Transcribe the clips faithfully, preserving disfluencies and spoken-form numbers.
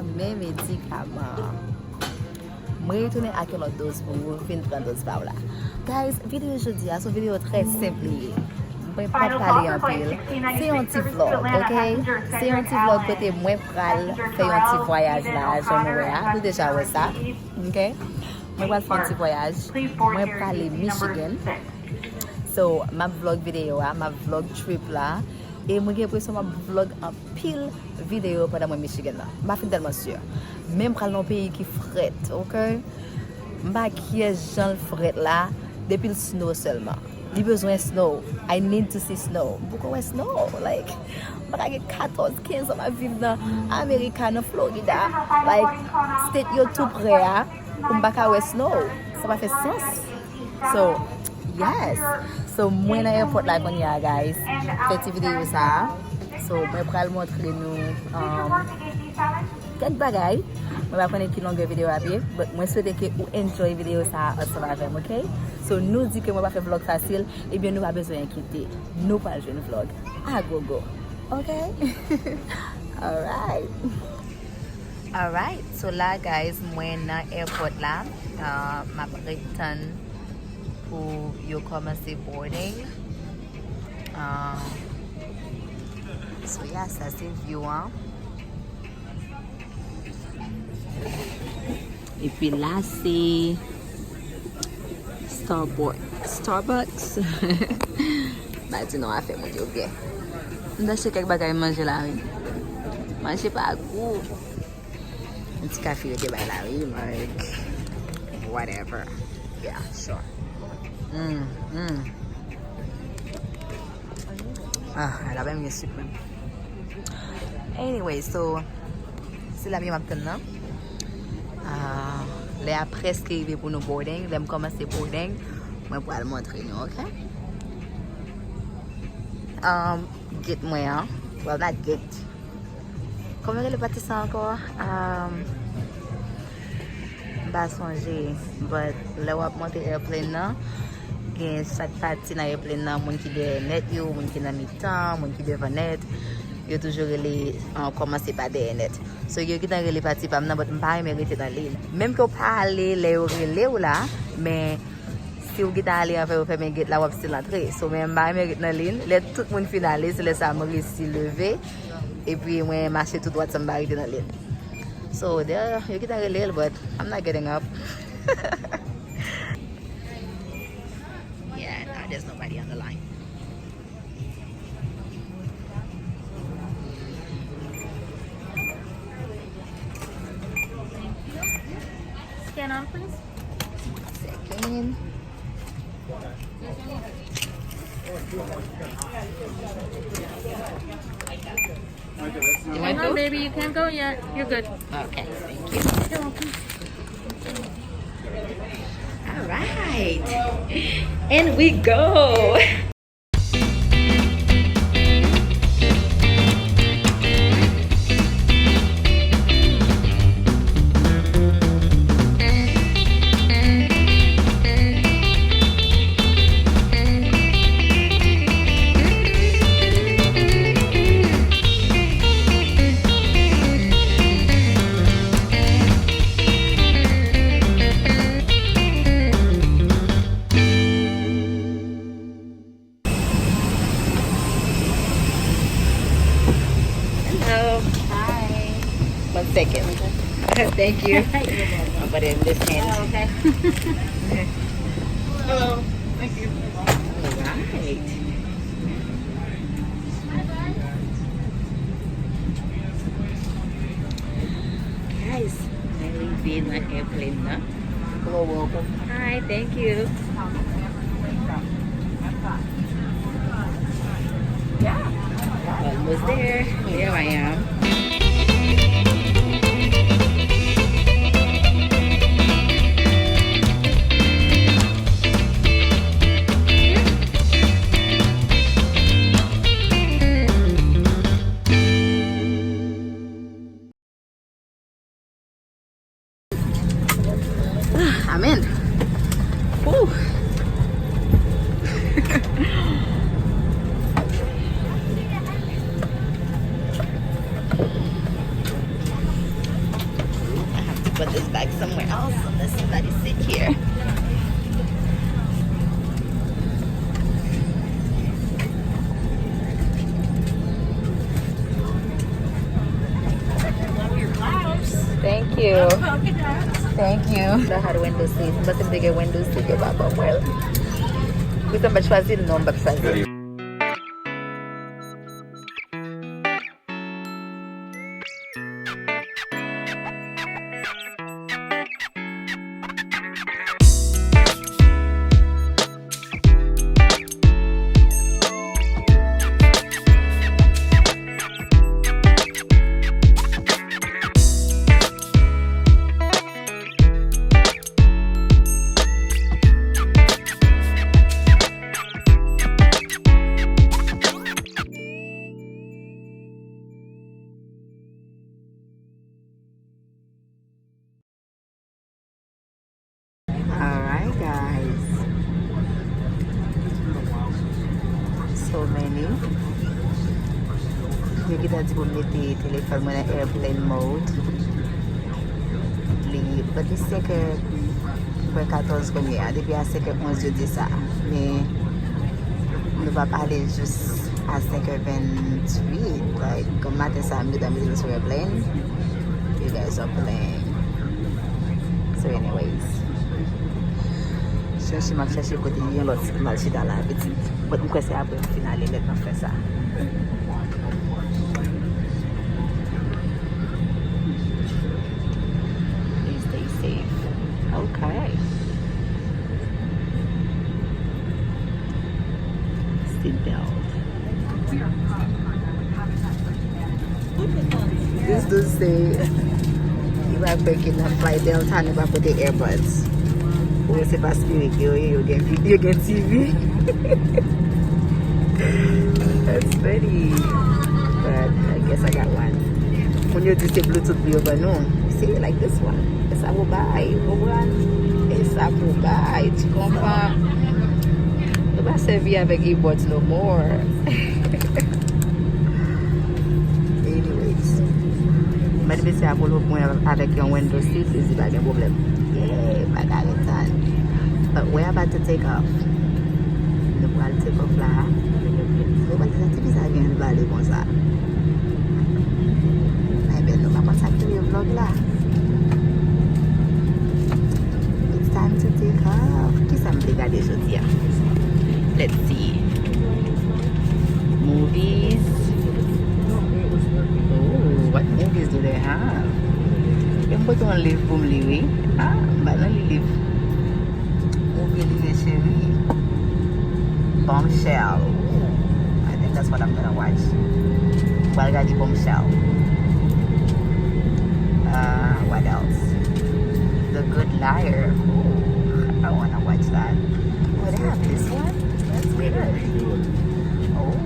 Men medikaman. Mwen retounen ak yon lòt doz pou ou, vin pran doz pa w la. Guys, videyo jodi a, se yon videyo trè senp li ye. Mwen p ap pale anpil. Se yon ti vlog, ok? Se yon ti vlog kote mwen pral fè yon ti vwayaj la, jan nou wè a. Nou deja wè sa, ok? Mwen pral fè yon ti vwayaj. Mwen prale Michigan. So, m ap vlog videyo a, m ap vlog trip la. E mwen gen enpresyon m ap vlog anpil videyo pandan mwen Michigan nan. M pa fin tèlman si. Men m pral nan yon peyi ki frèt, ok? M pa kyè jan l frèt la, depi l snow sèlman. Li bezwen snow. I need to see snow. M poko wè snow. Like, m pa ka gen katòz, kenz an m ap viv nan Amerika, nan Florida. Like, state yo tou prè a, pou m pa ka wè snow. Sa pa fè sans. So, yes. So, mwen nan airport la kounye a, guys. Fè ti videyo sa a. So, mwen pral montre nou, um, kèk bagay. Mwen pa konnen ki longè videyo a ap ye, but mwen swete ke ou enjoy videyo sa a ansanm avè m, ok? So, nou di ke mwen pa fè vlog fasil, ebyen nou pa bezwen enkyete. Nou pral jwenn vlog a gogo. Ok? Alright. Alright. So la, guys, mwen nan airport la. Uh, m ap ret tann pou yo kòmanse boarding. Uh, so yeah, sa se view an. Epi la se Starbucks. Starbucks. M pa di non afè moun yo byen. M t achte kèk bagay manje la wi. Manje pa gou. Yon ti kafe yo te bay la wi, like, whatever. Yeah, sure. Mm, mm. Ah, la pa menm gen sik menm. Anyway, so, se la m ap tann nan. Ah, lè a prèske rive pou nou boarding. Lè m kòmanse boarding, mwen pral montre nou, ok? Um, gate mwen an. Well, not gate. Kòman rele pati sa ankò? Um, M pa sonje, but lè w ap monte airplane nan, gen chak pati nan airplane nan, moun ki dèyè nèt yo, moun ki nan mitan, moun ki devan nèt, yo toujou rele, uh, kòmanse pa dèyè nèt. So, yo gentan rele pati pa m nan, but m pa renmen rete nan liy. Menm ke w pa ale lè yo rele w la, men si w gentan ale anvan yo fèmen gate la, w ap still antre. So, men m pa renmen ret nan liy. Lè tout moun fin ale, se lè sa a m resi leve. Epi mwen mache tou dwat san m pa rete nan liy. So, there, yo gentan rele l, but I'm not getting up. Yeah, no, there's nobody on the line. Scan on, please. Second. You want to? Hang on, baby, you can't go yet. You're good. Okay, thank you. You're welcome. All right. And we go. Hello. Hi. One second. Thank you. You're welcome. I'll put it in this hand. Oh, okay. Hello. Thank you. All right. Guys, mwen rive nan airplane nan. Hello, welcome. Hi, thank you. Yeah. Almost there. Here I am. Ah, I'm in. Whew. Put this bag somewhere else and let somebody sit here. Thank you. Thank you. I had window seat. Mwen te gen window seat, yo pa ban mwen. Mwen pa chwazi l, non, mwen pa chwazi. Alright, guys. So many. Yo gentan di pou m mete telefòn mwen nan airplane mode. Li, but li senkè, mwen katòz kounye a. Depi a senkè onz yo di sa. Men, nou va pale jis a senkè ventuit. Like, kòm maten sa, m gentan mete sou airplane. You guys are playing. So, anyways. Chèche, m ap chèche kote gen lòt sit m al chita la, pitit. But m kwè se apre m fin ale nèt m ap fè sa. Please stay safe. Okay. Seat belt. This dude say, li pa kwè ke nan fly Delta nou pa pote earbuds. Ou se pa spirit yo ye, yo gen vi-, yo gen T V. That's funny. But I guess I got one. Moun yo di se Bluetooth pou yo ban nou. See, like this one. E sa pou bay, ou konprann? E sa pou bay, tu comprends? Nou pa sèvi avèk earbuds no more. Anyways, mèt mesye a pou l mwen avèk yon window seat, li di pa gen pwoblèm. Yeah, pa ka ret tann. But we're about to take off. Nou pral take off la. Nou pral fè ti pizza gen vale konsa. Ebyen, nou pa konn sa ki rele vlog la. It's time to take off. Kisa m vle gade jodi a? Let's see. Movies. Ooh, what movies do they have? Yo, m pote yon liv pou m li, wi. Ah, m pa nan li liv. Movie li ye, cheri. Bombshell. Ooh, I think that's what I'm gonna watch. M pral gade Bombshell. Uh, what else? The Good Liar. Ooh, I wanna watch that. Oh, they have this one? That's good. Oh,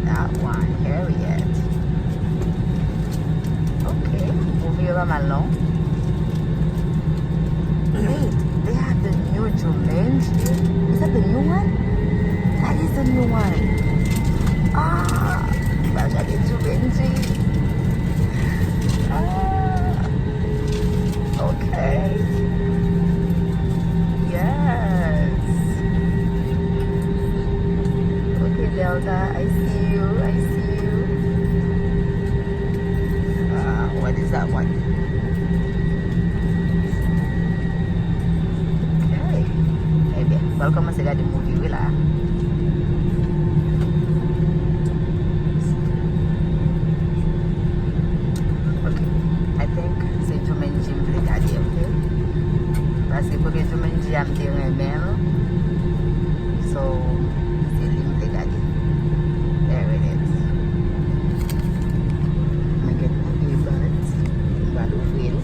that one. Harriet. Ok, movie yo pa mal non. Wait, they have the new Jumanji? Is that the new one? That is the new one. Ah, m pral gade Jumanji. Ah, ok. Yes. Ok, Delta, I see you, I see you. Ah, what is that one? Ok. Ebyen, m pral kòmanse gade movie wi la. Ok. I think se Jumanji m vle gade, ok? Paske premye Jumanji a m te renmen l. So, se li m vle gade. There it is. Mwen gen yon earbud. M pral ouvri l.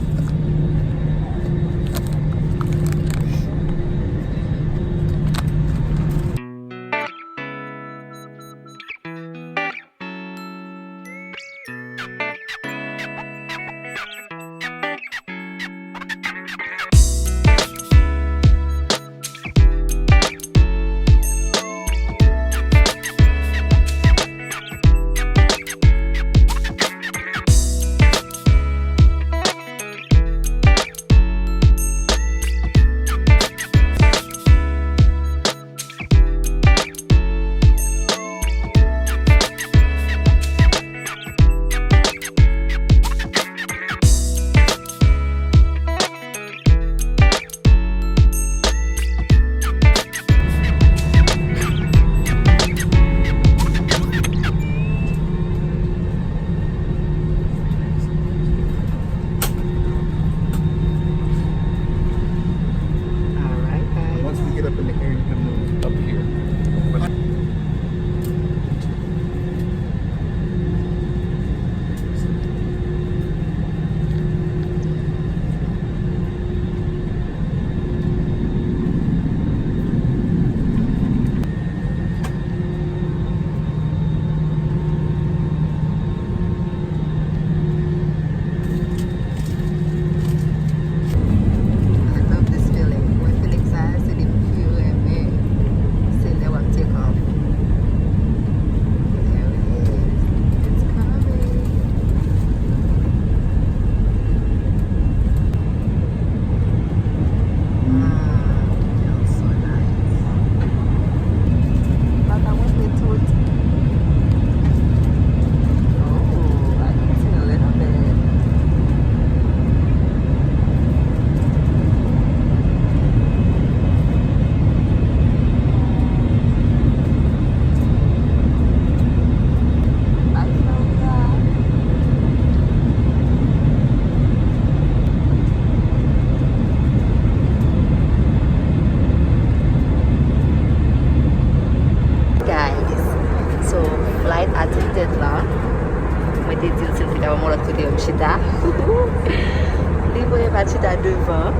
Chita devan.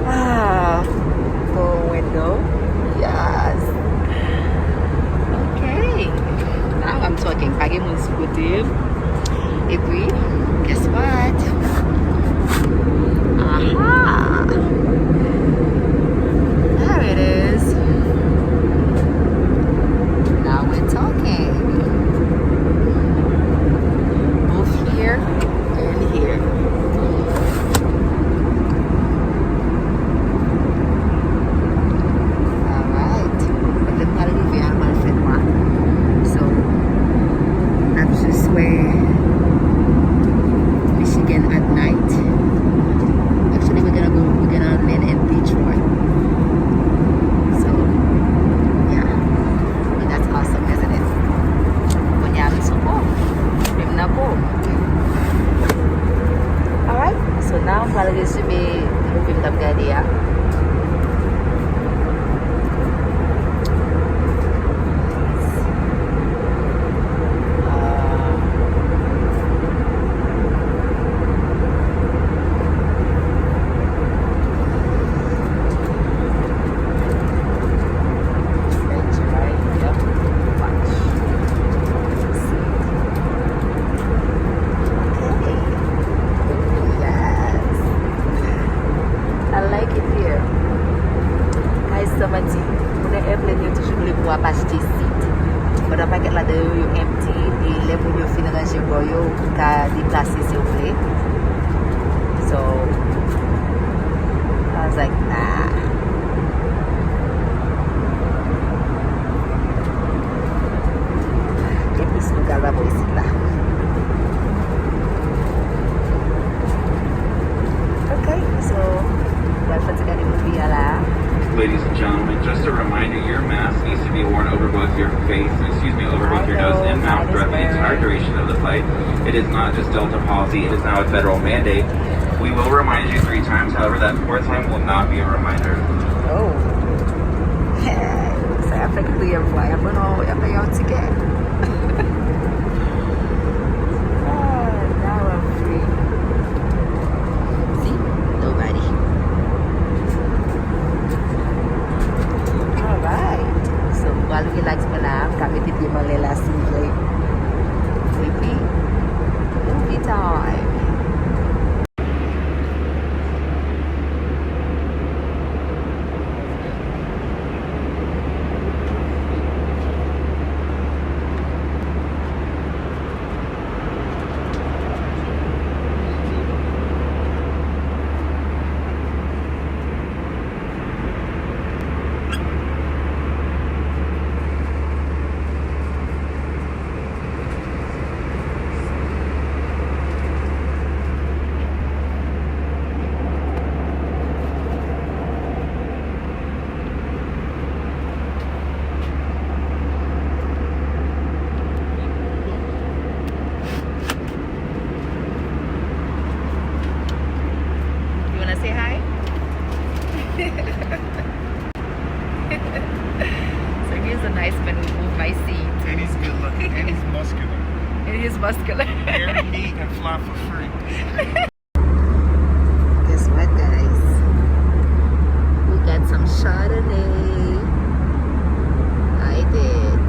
Ah, bon window. Yes. Ok. Now I'm talking. Pa gen moun sou kote m. Epi, guess what? Aha! There it is. Now we're talking. Both here and here. Alright. Kote m pral rive a, l pral fè nwa. So, n ap jis wè Michigan at night. Actually, we're gonna go, we're gonna land in Detroit. So, yeah. But that's awesome, isn't it? Kounye a, m sou po. Men m nan po. Alright, so now m pral rezime movie m t ap gade a. Uh, Enjoy your watch. Okay. Yes. I like it here. Guys, sa manti. Moun nan airplane yo toujou vle pou w ap achte seat. Pandan pakèt ladan yo, yo empty. E lè moun yo fin ranje bò yo, ou ka deplase si w vle. So, I was like, nah. Gen plis moun k al pa bò isit la. Ok, so, pral fè ti gade movie a la. Ladies and gentlemen, just a reminder, your mask needs to be worn over both your face, excuse me, over both your nose and mouth throughout the entire duration of the flight. It is not just Delta policy, it is now a federal mandate. We will remind you three times, however, that fourth time will not be a reminder. Oh. Sa y ap fè ki premye fwa, y ap ban nou, y ap ban yon tikè. Ah, now I'm free. See? Nobody. Alright. So, m pral relax mwen la, m ka mete pye m anlè la si m vle. Epi, movie time. You wanna say hi? So here's a nice man who moved my seat. And he's good looking, and he's muscular. And he's muscular. Marry me and fly for free. Guess what, guys? We got some Chardonnay. I did.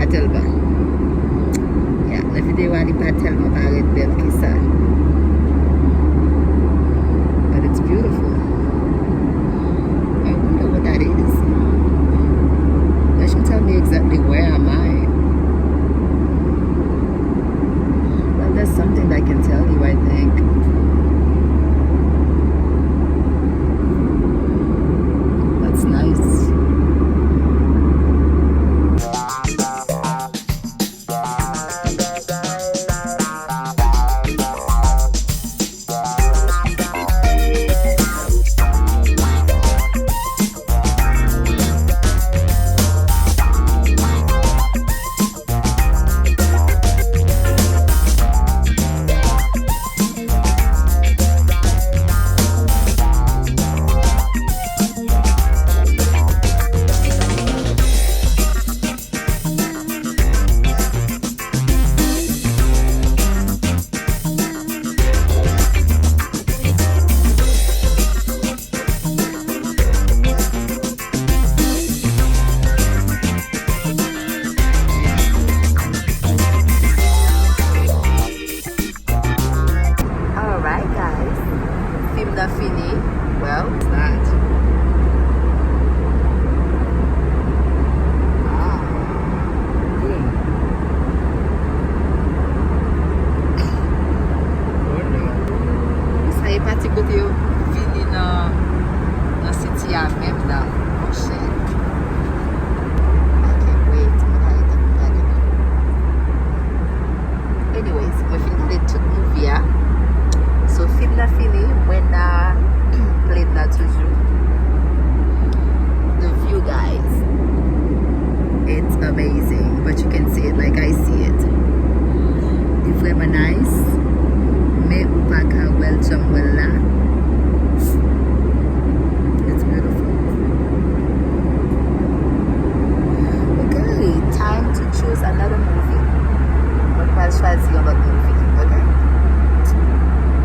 Tèlman. Yeah, nan videyo a, li pa tèlman parèt bèl ke sa. But it's beautiful. I wonder what that is. That should tell me exactly where am I. Well, that's something that can tell you, I think. That's nice. Alright, guys. Fim nan fini. Well, it's not. Ah. Hmm. Oh, no. Sa e pati kote yo vini nan, nan siti a menm nan. Monchè. I can't wait. Mwen pa gentan pou gade. Anyways, mwen fin gade tout movie a. So, fim nan fini, mwen nan plane nan toujou. The view, guys, it's amazing, but you can see it like I see it. Li vrèman nice.